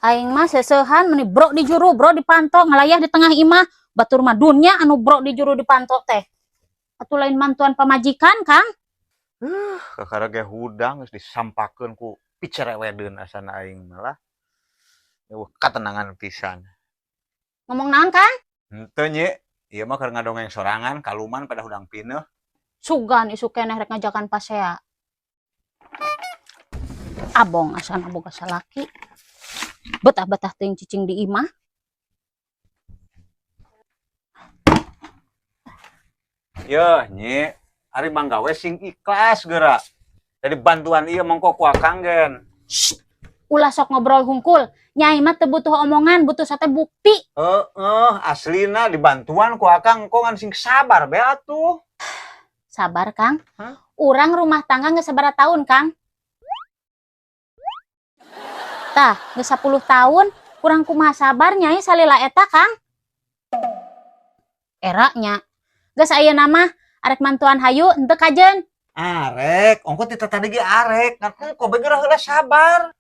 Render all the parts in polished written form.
Aing mah seuseuhan meni bro di juru, bro di panto, ngalayah di tengah imah. Batur mah dunya anu bro di juru di panto teh. Atuh lain mantuan pamajikan, Kang. Kakara ge hudang geus disampakeun ku picerewedeun asana aing malah. Eueuh katenangan pisan. Ngomong naon, Kang? Henteu, Nyi, ieu mah keur ngadongeng sorangan kaluman pada hudang pineuh. Sugan isuk keneh rek ngajakan pasea. Abong asana boga salaki. Betah-betah teuing cicing di imah. Yeuh, Nyi, ari manggawe sing ikhlas geura. Jadi bantuan ieu mongko ku akang gen. Shh. Ulah sok ngobrol hungkul. Nyai mah teu butuh omongan, butuh sate bukti. Heeh, aslina dibantuan ku akang kok ngan sing sabar be atuh. Sabar, Kang. Hah? Urang rumah tangga geus sabaraha tahun, Kang? Tah, geus 10 tahun, kurang kumaha sabar nyai salila eta, Kang? Era nya. Geus ayeuna mah arek mantuan hayu henteu kajeun. Arek, ongko ti tadi ge arek, ngan engko be geura heula sabar.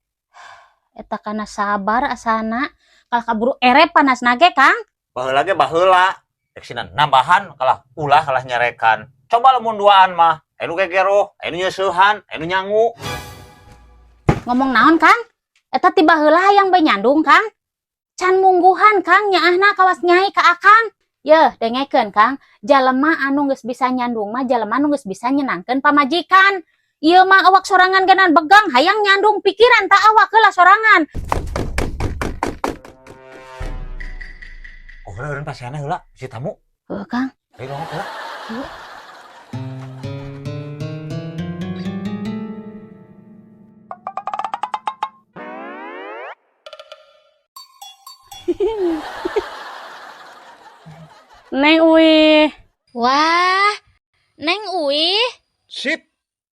Eta kana sabar asana, kalah kaburu ere panas nage, Kang. Baheula ge baheula, rek sina nambahan kalah ulah kalah nyarekan. Coba lamun duaan mah, anu gegeroh, anu nyeuseuhan, anu nyangu. Ngomong naon, Kang? Eta ti baheula hayang bae nyandung, Kang. Can mungguhan, Kang, nyaahna kawas nyai ka Akang. Yeuh, dengekeun, Kang. Jalema anu geus bisa nyandung mah jalema anu geus bisa nyenangkeun pamajikan. Ieu mah awak sorangan genan begang hayang nyandung pikiran tak awak heula sorangan. Oh, heula eureun pasiana heula, si tamu. Heuh, Kang. Ayo dong heula. Yuk. Neng Uwi. Wah, Neng Uwi. Sip.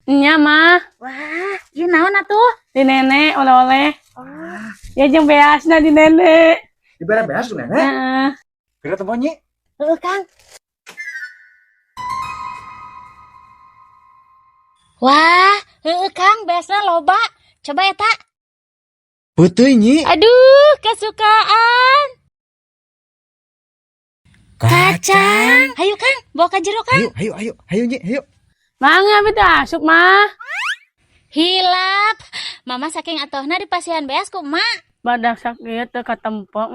Nya mah. Wah, ieu naon atuh? Di nenek oleh-oleh. Ya jeung beasna di nenek. Dibere beas ku nenek. Heeh. Geura teu Nyi. Heuh, Kang. Wah, heueuh Kang, beasna loba. Coba eta. Peuteui Nyi. Aduh, kesukaan. Kacang. Hayu Kang, bawa ka jero Kang. Ayo, ayo, ayo, ayo Nyi, ayo. Mangga abi teh asup mah. Hilap. Mama saking atohna di pasihan beas ku emak. Badak sakieu teu katempo.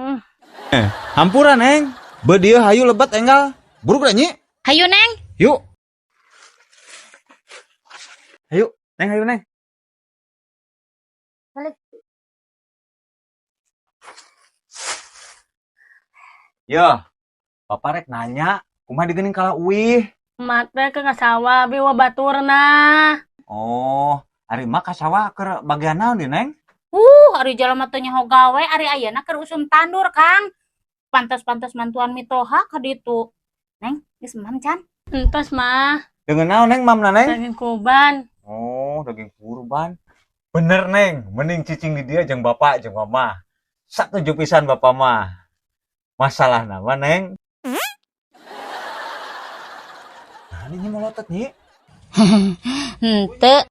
Hampura Neng. Beuh dieu hayu lebet enggal. Buruk da Nyi. Hayu Neng. Yuk. Hayu, Neng, hayu Neng. Balik. Yo, Bapak rek nanya, kumaha digeuning kalah uih? Emak teh ke sawah abi wa baturna. Oh, ari mak ka sawah keur bagian naon di Neng? Ari jalma teu nyaho gawe, ari ayeuna keur usum tandur, Kang. Pantes-pantes mantuan mitoha ka ditu. Neng, geus mam can? Entos mah. Dengan naon Neng mamna Neng? Daging kurban. Oh, daging kurban. Bener Neng, mending cicing di dia jeung bapak jeung mama. Satuju pisan bapak mah. Masalah nama Neng. Nah, ini molotot Nyi. Henteu.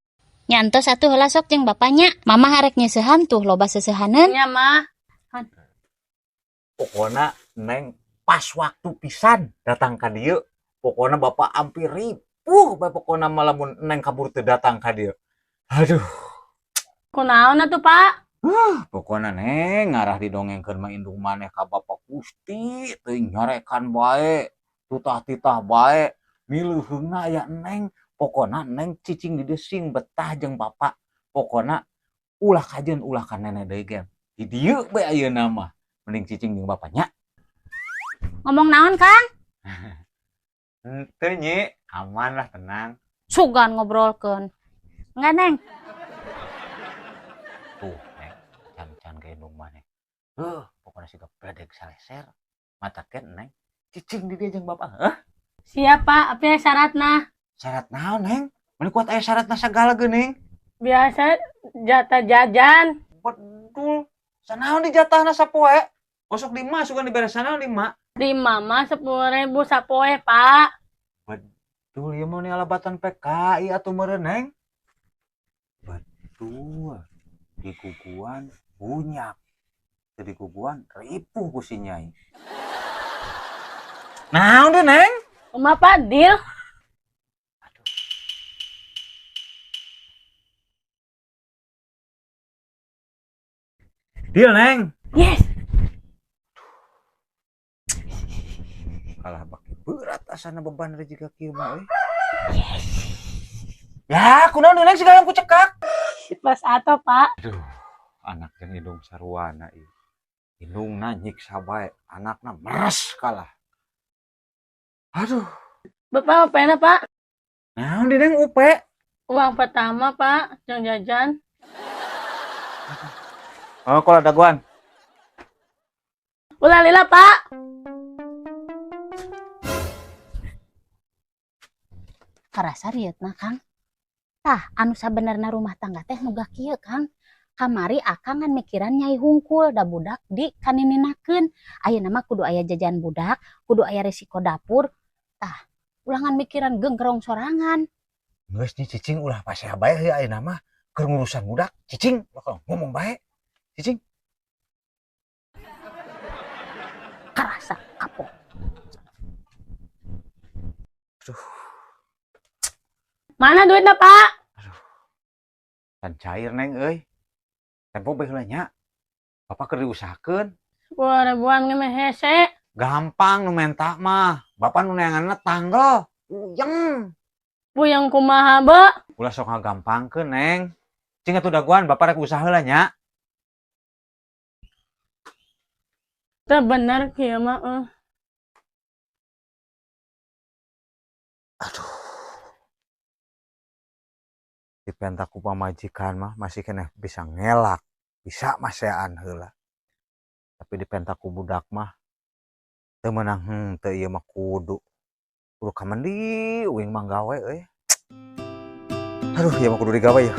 Nyantos atuh heula sok jeung bapaknya. Mama harek nyeusehan tuh loba seuseuhaneun. Nya mah. Pokona Neng pas waktu pisan datang ka dieu. Pokona bapak hampir ripuh bae pokona mah lamun Neng kabur teu datang ka dieu. Aduh, Kunaon atuh Pak? pokona Neng ngarah didongengkeun mah indung maneh ka bapak Gusti teuing nyarekan bae, tutah-titah bae. Mileuheungna aya Neng, pokona Neng cicing di dieu sing betah jeung bapak. Pokona ulah kajeun ulah ka nenek deui ge. Di dieu bae ayeuna mah. Mending cicing jeung bapaknya. Ngomong naon, Kang? Henteu Nyi, aman lah tenang. Sugan ngobrolkeun. Enggak, Neng. Tuh, Neng, can-can ka indung maneh. Pokona siga bledek saleser. Matakeun Neng, cicing di dieu jeung bapak. Heuh? Siap Pak, apa syaratna? Syarat naon, Neng? Meni kuat aya syaratna sagala geuning. Biasa jatah jajan. Betul. Sanaon di jatahna sapoe? Osok di ma sugan dibere sanaon di ma. Di mama 10.000 sapoe Pak. Betul, ieu mah alabatan PKI atuh meureun, Neng. Betul. Di guguan bunyak. Teu diguguan ripuh ku si Nyai. Naon deh, Neng? Kumaha, Pak, deal? Deal, Neng. Yes. Kalah baki berat asana beban rezeki kieu mah euy. Ya, kunaon Neng siga yang kucekak? Pas atau, Pak. Aduh, anak jeung indung saruana ieu. Indungna nyiksa bae, anakna meres kalah. Aduh, Bapak apa Pak? Naon di Neng upe? Uang pertama, Pak, jang jajan. Oh, kalau daguan. Ulah lila, Pak. Karasa rieutna, Kang. Tah, anu sabenerna rumah tangga teh nu kieu, Kang. Kamari akang ngan mikiran Nyai hungkul da budak di kanininakeun. Ayeuna mah kudu aya jajan budak, kudu aya resiko dapur. Tah, ulah ngan mikiran genggerong sorangan. Geus nih cicing ulah pasea bae heuh ayeuna mah keur ngurusan budak, cicing bakal ngomong bae. Cicing. Karasa kapok. Aduh, Mana duitnya, Pak? Can cair, Neng euy. Tempo bae heula nya. Bapak keur diusahakeun. 10 ribuan nge hese. Gampang nu menta mah. Bapak nu neanganna tanggal. Puyeng. Puyeng kumaha, be? Ulah sok ngagampangkeun, Neng. Cing atuh daguan bapak rek usaha heula nya. Teu bener kieu mah euy. Aduh. Dipenta ku pamajikan mah masih keneh bisa ngelak, bisa masean heula. Tapi dipenta ku budak mah teu meunang henteu ieu mah kudu. Kudu ka mendi uing mah gawe euy. Aduh, ieu mah kudu digawe ya.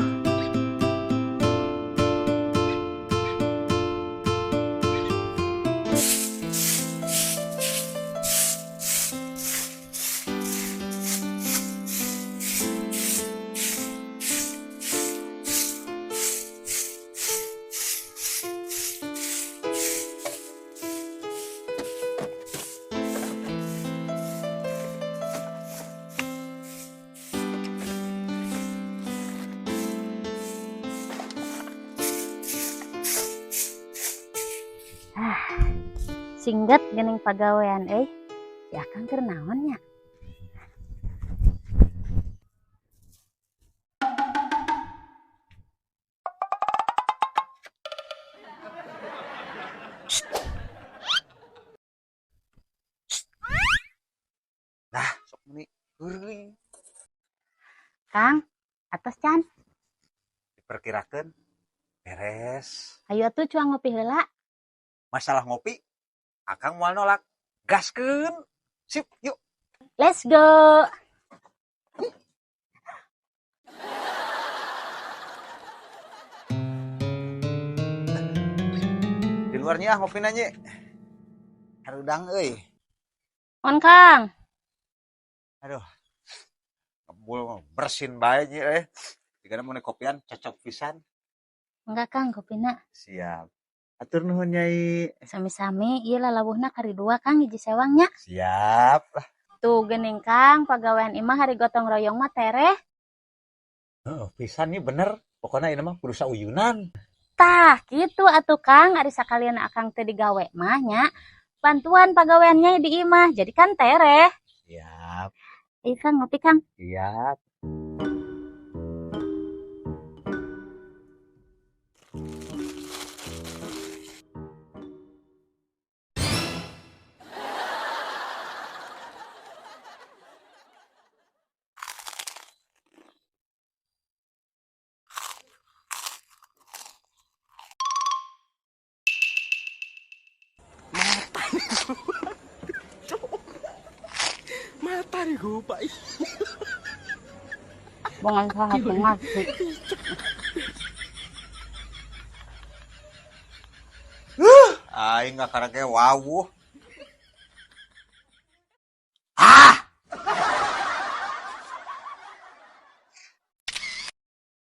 Singget geuning pagawean euy. Si Akang keur naon nya? Dah, sok meuni heureui. Kang, atos can? Diperkirakeun beres. Hayu atuh cuang ngopi heula. Masalah ngopi, Akang moal nolak. Gaskeun. Sip, yuk. Let's go. Di luarnya ah ngopi nanya. Harudang euy. On, Kang. Aduh. Ngebul bersin bae nya euy. Jigana mun kopian cocok pisan. Enggak, Kang, kopina. Siap. Atur nuhun, Nyai. Sami-sami, ieu lalawuhna kari dua, Kang, hiji sewang nya. Siap lah. Tuh geuning, Kang, pagawean imah hari gotong royong mah tereh. Heeh, pisan nih bener. Pokoknya ini mah kudu sauyunan. Tah, kitu atuh, Kang, ari sakalian Akang teu digawe mah nya. Bantuan pagaweannya di imah, jadi kan tereh. Siap. Ayo, Kang, ngopi, Kang. Siap. Mata nih gue, Pak. Bongan saha ngasih. Aing ngakarake wawuh.